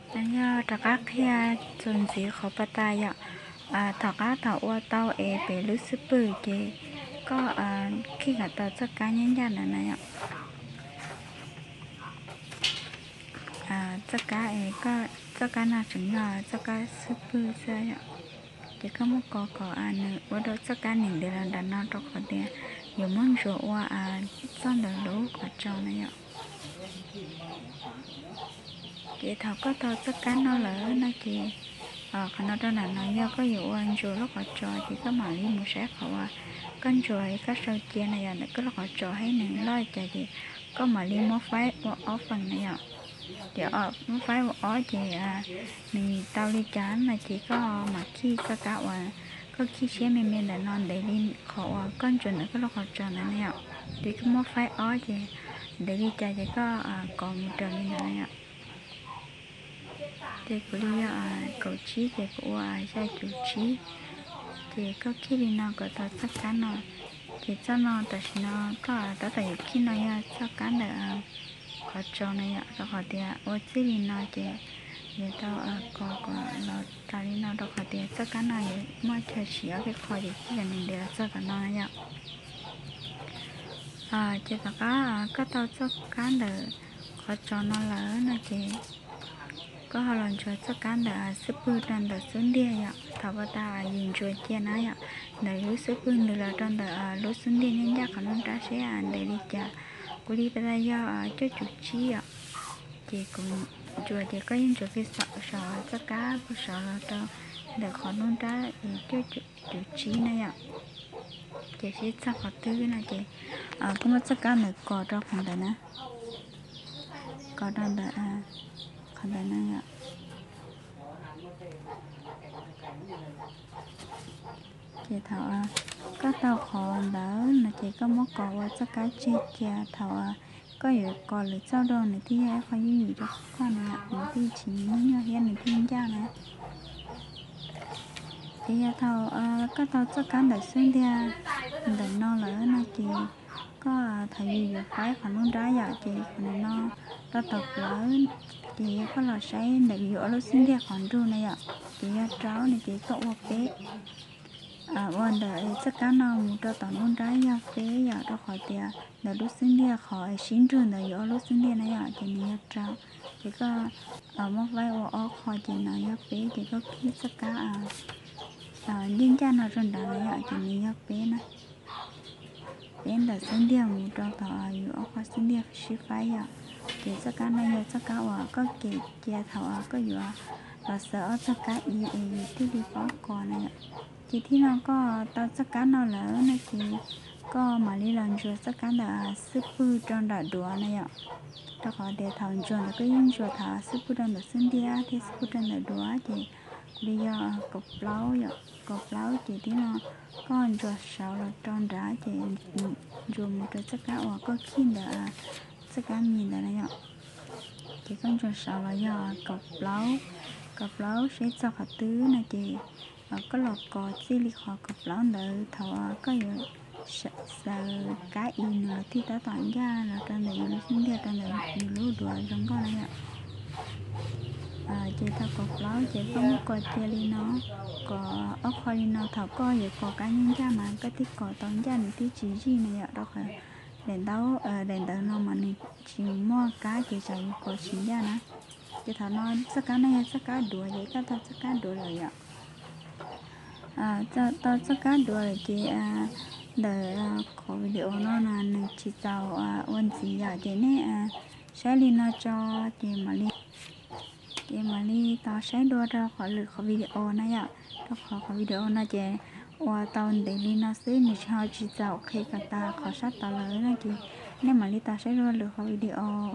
Yog rov qab qhia txuas ntxiv qhov pas tas yom. Tom qab thaum ua tau es pem lub xub pwg ces koj khij kom tau txoj kab nyob ncaj ntawd na yom. Txoj kab es, txoj kab no tseem yog txoj kab xub pwg xwb yom. Ces koj muab kos kom nws ua rau txoj kab nws ntev los nram no rau qhov tias yuav muab ntsuas ua txoj ntawm lub qhov tsos na yom. Ces thaum koj tau txoj kab no lawm no ces qhov no rau nram no yog koj yuav ua ntsuas lub qhov tsos, ces koj mam li mus saib qhov uas koj ntsuas koj sau cia na yom, ntawm koj lub qhov tsos thiab nws loj li cas ces koj mam li muab faib ua ob feem na yom. Ces muab faib ua ob ces nws tau li cas no ces koj mam khij txoj kab uas, koj khij siab me me ntawm no ntev li qhov uas koj ntsuas ntawm koj lub qhov tsos ntawd na yom. Ces koj muab faib ob ces ntev li cas ces koj kos mus raws li ntawd na yom. Ces kuv li yog kaum tsib ces kuv ua xya cuv tsib. Ces koj khij li no kom tau txoj kab no. Ces txoj no tam sim no koj tab tom yuav khij no yog txoj kab ntawm qhov tsos na yom, rau qhov tias ua txij li no ces yuav tau kos kom los tas li no rau qhov tias txoj kab no yuav muaj chaw siv ob peb qho ces khij kom nws ntev los txog tom no na yom. Ces tom qab koj tau txoj kab ntawm qhov tsos no lawm no ces koj ho los ntsuas txoj kab ntawm xub pwg rau ntawm xub ntiag yom. Thaum pas tas yus ntsuas cia na yom, ntawm lub xub pwg ntws los rau ntawm lub xub ntiag nyob ncaj qhov nruab nrab seb ntev li cas. Kuv li pas tas yog cuaj cuv tsib yom. Ces kuv ntsuas ces koj yeej ntsuas pem saum txoj kab pem saud los rau ntawm qhov nruab nrab es cuaj cuv tsib na yom. Ces sib txog qhov twg no ces koj muab txoj kab ntawd kos rau qhov ntawd na, kos rau ntawm qhov ntawd na yom. Ces thaum koj tau qhov ntawd no ces koj muab kos ua txoj kab tseg cia. Thaum koj yuav kos lwm txoj dua nws thiaj yog ib qho yooj yim rau koj na, nws thiaj tsis nyuaj nyuaj thiab nws thiaj ncaj na. Ces yog thaum koj tau txoj kab ntawm xub ntiag ntawm no lawm no ces koj thaum yus yuav faib qhov nruab nrab yom, ces qhov ntawm no rau tom plawv, ces yog koj los saib ntawm yus ob lub xub ntiag qhov nruj na yom, ces yog rau no ces koj ua peb, ua ntawm txoj kab no mus rau tom nruab nrab yog peb yom, rau qhov tias ntawm lub xub ntiag qhov sib nrug ntawm yus ob lub xub ntiag na yom, ces nws yog rau. Ces koj muab faib ua ob qho ces no yog peb, ces koj khij txoj kab ncaj ncaj no rau nrad na yom, ces nws yog peb na. Peb ntawm xub ntiag mus rau thaum yus ob qho xub ntiag sib faib yom. Ces txoj kab no yog txoj kab uas koj kem cia thaum koj yuav los xaws ob txoj kab ib es yus thiaj li paub kos na yom. Ces thib no koj tau txoj kab no lawm no ces koj mam li los ntsuas txoj kab ntawm xub pwg rau nram duav na yom. Rau qhov tias thaum ntsuas ntawd koj yeej ntsuas thaum xub pwg rau ntawm xub ntiag thiab xub pwg rau ntawm duav, ces kuv li yog kaum plaub yom, kaum plaub ces thib no koj ntsuas saud los rau nrad ces ntsuas mus rau txoj kab uas koj khij ntawm txoj kab mis ntawd na yom. Ces koj ntsuas saud los yog kaum plaub, kaum plaub sib txog qhov twg no ces koj los kos txij li qhov kaum plaub ntawd thaum koj yuav xaws kab ib nws los thiaj tab tom ncaj los rau ntawm yus lub xub ntiag rau ntawm yus lub duav zoo nkauj na yom. Ces thaum kaum plaub ces koj muab kos cia li no, kos ob qho li no, thaum koj yuav kos kab ncaj ncaj mas koj thiaj kos tau ncaj nws thiaj tsis zij na yom, rau qhov daim ntaub, daim ntawv no mas nws tsis muaj kab ces tsam yus kos tsis ncaj na. Ces thaum no txoj kab no yog txoj kab duav ces koj tau txoj kab duav lawm yom. Tau txoj kab duav lawm ces ntawm qhov video no no nws tsis txaus ua ntxiv yom, ces nej saib li no tso, ces mam li, ces mam li tos saib dua rau qhov lwm qhov video na yom. Rau qhov qhov video no ces ua tau ntev li no xwb, nws tsis ho tsis txaus qhia kom tas qhov sab tod lawm no ces nej mam li tos saib dua lwm qhov video.